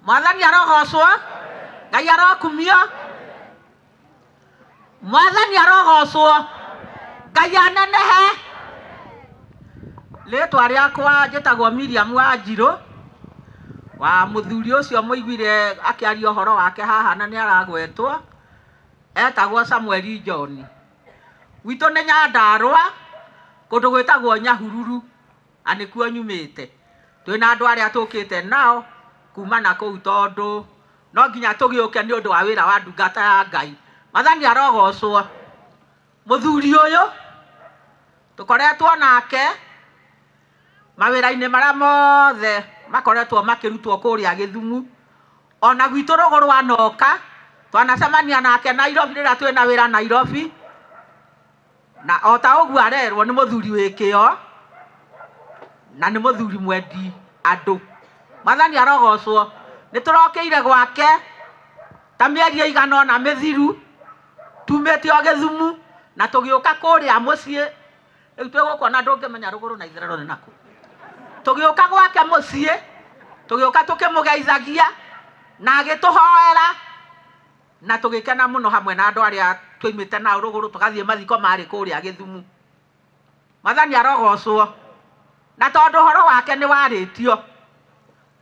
Mwathani arogocwo. Ngai arokumio. Mwathani arogocwo. Ngai anenehe. Rĩtwa rĩakwa njĩtagwo Miriam Wanjirũ wa mũthuri ũcio mũiguire akĩaria ũhoro wake haha na nĩ aragwetwo, etagwo Samuel John. Gwitũ nĩ Nyandarũa, kũndũ gwĩtagwo Nyahururu. Na nĩkuo nyumĩte. Twĩna andũ arĩa tũkĩte nao kuma na kũu tondũ no nginya tũgĩũke nĩ ũndũ wa wĩra wa ndungata ya Ngai. Mwathani arogocwo. Mũthuri ũyũ tũkoretwo nake mawĩra-inĩ marĩa mothe makoretwo makĩrutwo kũrĩa Gĩthumu, ona gwitũ Rũgũrũ anoka, twanacemania nake Nairobi rĩrĩa twĩna wĩra Nairobi. Na o ta ũguo arerwo nĩ mũthuri wĩ kĩo na nĩ mũthuri mwendi andũ. Mwathani arogocwo. Nĩ tũrokĩire gwake ta mĩeri ĩigana ũna mĩthiru, tumĩte o Gĩthumu na tũgĩũka kũrĩa mũciĩ, rĩu twĩ gũkũ ona ndũngĩmenya rũgũrũ na itherero nĩ nakũ. Tũgĩũka gwake mũciĩ, tũgĩũka tũkĩmũgeithagia na agĩtũhoera. Na tũgĩkena mũno hamwe na andũ arĩa twoimĩte nao rũgũrũ tũgathiĩ mathiko marĩ kũrĩa Gĩthumu. Mwathani arogocwo. Na tondũ ũhoro wake nĩ warĩtio,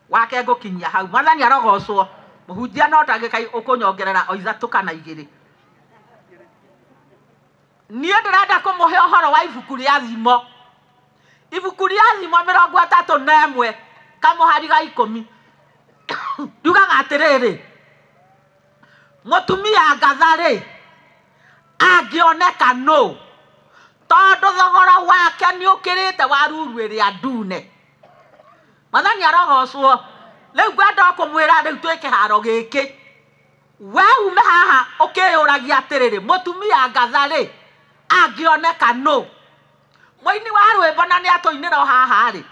wake ngũkinyia hau. Mwathani arogocwo. Mũhunjia no ndagĩka ũkũnyongerera o ithatũ kana igĩrĩ. Niĩ ndĩrenda kũmũhe ũhoro wa ibuku rĩa Thimo. Ibuku rĩa Thimo 31 kamũhari ga 10 riugaga atĩrĩrĩ, Mũtumia ngatha-rĩ, angĩoneka nũ? Tondũ thogora wake nĩũkĩrĩte wa ruru ĩrĩa ndune. Mwathani arogocwo. Rĩu ngwenda o kũmwĩra rĩu twĩ kĩharo gĩkĩ, we ume haha ũkĩyũragia atĩrĩrĩ, mũtumia ngatha-rĩ, angĩoneka nũ? Mũini wa rwĩmbo na nĩatũinĩra o haha-rĩ,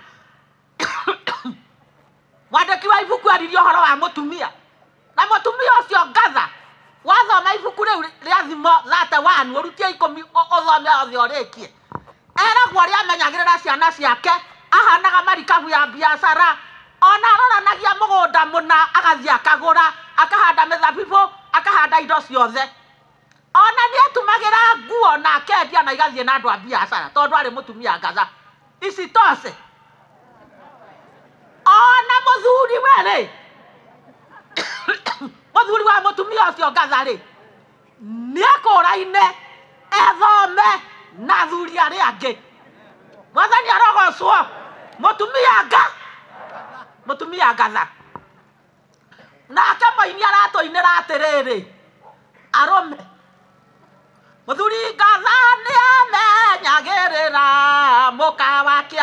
Mwandĩki wa ibuku aririe ũhoro wa mũtumia na mũtumia ũcio ngatha. Wathoma ibuku rĩu rĩa Thimo 31 ũrutie ikũmi ũthome othe ũrĩkie, eragwo ũrĩa amenyagĩrĩra ciana ciake, ahanaga marikabu ya biacara, ona aroranagia mũgũnda mũna agathiĩ akagũra, akahanda mĩthabibũ, akahanda indo ciothe. Ona nĩetumagĩra nguo na akendia na igathiĩ na andũ a biacara tondũ arĩ mũtumia ngatha. Isitoshe, ona mũthuri we rĩ, mũthuri wa mũtumia ũcio ngatha rĩ, nĩekũraine ethome na athuri arĩa angĩ. Mwathani arogocwo. Mũtumia nga, mũtumia ngatha. Nake mũini aratũinĩra atĩrĩrĩ, arũme, mũthuri ngatha nĩ amenyagĩrĩra mũka wake,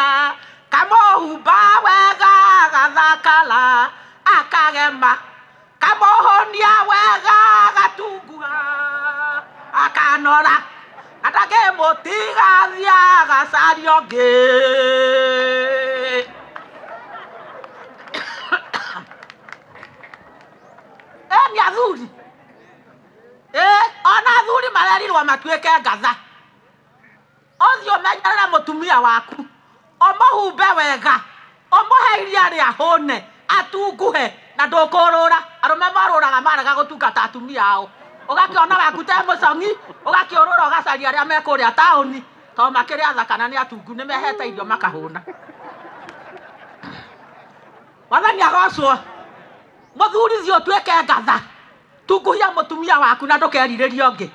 kamũhumba wega agathakara akagema, kamũhũnia wega agatunguha akanora, na ndangĩmũtiga athiĩ agacaria ũngĩ. Ĩni athuri, ĩ ona athuri marerirwo matuĩke ngatha. Ũthiĩ ũmenyerere mũtumia waku, ũmũhumbe wega, ũmũhe iria rĩa hũne, atunguhe na ndũkũrũra. Arũme morũraga marega gũtungata atumia ao. Ũgakĩona waku te mũcong'i, ũgakĩũrũra ũgacaria arĩa me kũrĩa taũni, tondũ makĩrĩ athaka na nĩ atungu, nĩ mehete irio makahũna. Mwathani agocwo. Mũthuri thiĩ ũtuĩke ngatha, tunguhia mũtumia waku na ndũkerirĩrie ũngĩ.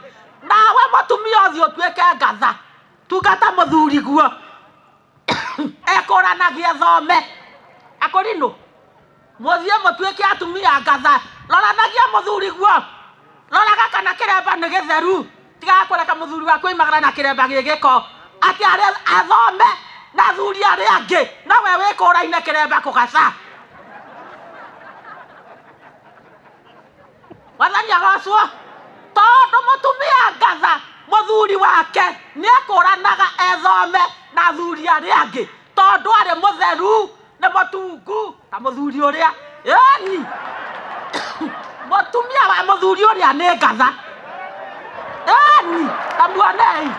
Nawe mũtumia ũthiĩ ũtuĩke ngatha, tungata mũthuri guo ekũranagie thome. Akũrinũ, mũthiĩ mũtuĩke atumia ngatha, roranagia mũthuri guo, roraga kana kĩremba nĩ gĩtheru, tigaga kũreka mũthuri waku oimagara na kĩremba gĩ gĩko, atĩ arĩ athome na athuri arĩa angĩ, no we wĩkũraine kĩremba kũgaca. Mwathani agocwo, tondũ mũtumia ngatha mũthuri wake nĩekũranaga ethome na athuri arĩa angĩ, tondũ arĩ mũtheru nĩ mũtungu ta mũthuri ũrĩa. Ĩni, mũtumia wa mũthuri ũrĩa nĩ ngatha. Ĩni, ta muonei.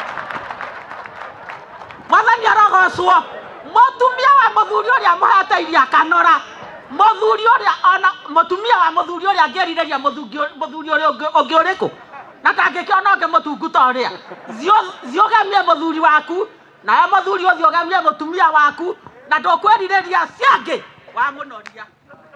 Mwathani arogocwo. Mũtumia wa mũthuri ũrĩa mũhete irio akanora. Mũthuri ũrĩa ona Mũtumia wa mũthuri ũrĩa angĩrirĩria mũthuri ũrĩa ũngĩ ũrĩkũ na ndangĩkĩona ũngĩ mũtungu ta ũrĩa. Thiĩ ũgemie mũthuri waku, nawe mũthuri ũthiĩ ũgemie mũtumia waku, na ndũkwĩrirĩria acio angĩ wamũnoria.